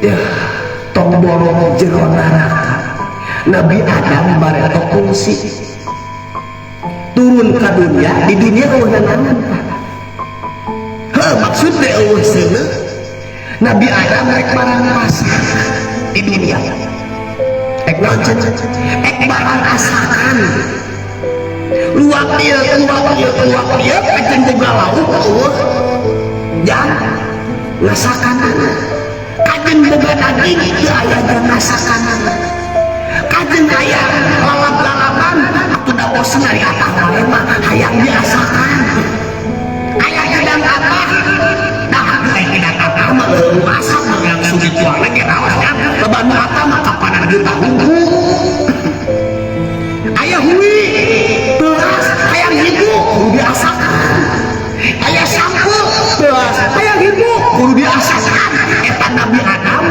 Ya, tong borong jero neraka. Nabi Adam bareto kungsi turun ke dunia, di dunia eueuh nanaon Pak. Heuh, maksudna eueuh seuneu. Nabi Adam rek barang masak di dunia. Ek naon cenah? Ek barang asakan. Luak ieu, luak ieu, luak ieu, kajen boga lauk eueuh. Jang ngasakanana. Kajen boga daging teu aya jang ngasakanana. Kajen aya lalap-lalapan atuh da bosen ari atah wae mah hayang diasakan. Aya hidang apa? Dah atuh aya hidang apa mah eueuh asak mah langsung dituang ge raos kan. Leban nu atah mah kapanan getah hungku. Aya hui teuas hayang hidup kudu diasakan. Aya sampeu teuas hayang hidup kudu diasakan. Eta Nabi Adam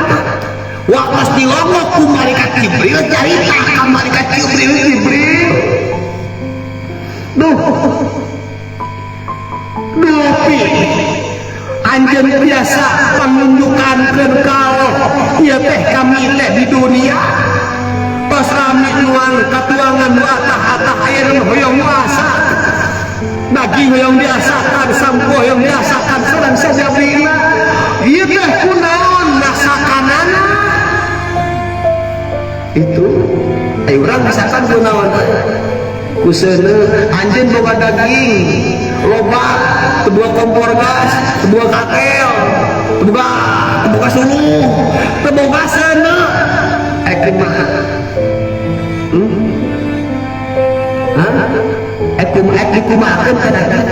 waktu dilongok ku malaikat Jibril carita ka malaikat Jibril, Jibril duh dupi anjeun biasa panunjukan kalau ieu teh kami teh di dunia tos rami nuang katuangan nu atah-atah air hoyong masak daging hoyong diasakan sampeu hoyong diasakan sareng sajabina ieu teh kunaon masakanana itu ayo urang masakan kunaon ku seuneu anjeun boga daging loba teu boga kompor gas teu boga katel teu boga suluh teu boga seuneu ek kumaha Hah? Ek kumaha ek dikumahakeun ka daging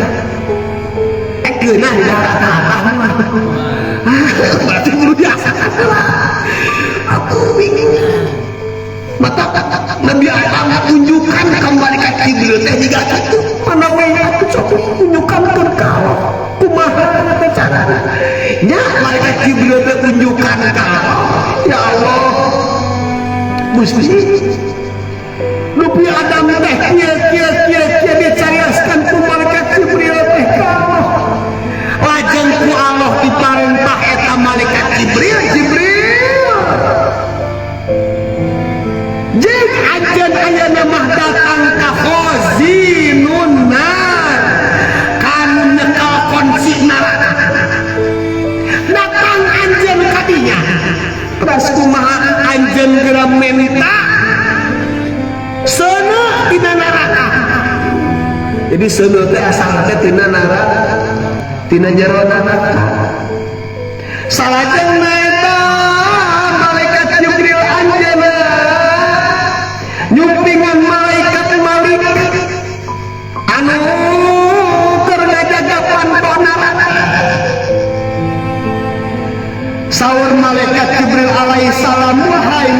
ek geunah di atah-atah mah. Berarti kudu diasakan heula atuh bingung. Mata Nabi Adam tunjukkan kembali ke Jibril teh jiga kitu mana we atuh sok tunjukkan ke Allah kumaha teh carana nya malaikat Jibril teh tunjukkan ka Allah ya Allah Gusti Nabi Adam teh kieu kieu kieu kieu dicarioskeun ku malaikat Jibril teh ka Allah lajeng ku Allah diparentah eta malaikat Jibril Jibril jeung anjeun ayeuna mah datang ka khazinun nar kanu nyekel kunci neraka datang anjeun ka dinya terus kumaha anjeun geura menta seuneu tina neraka jadi seuneu teh asalna teh tina neraka tina jero neraka salajengna eta malaikat Jibril anjeunna nyumpingan malaikat Malik anu keur ngajaga panto neraka saur malaikat Jibril alaihi salam wahai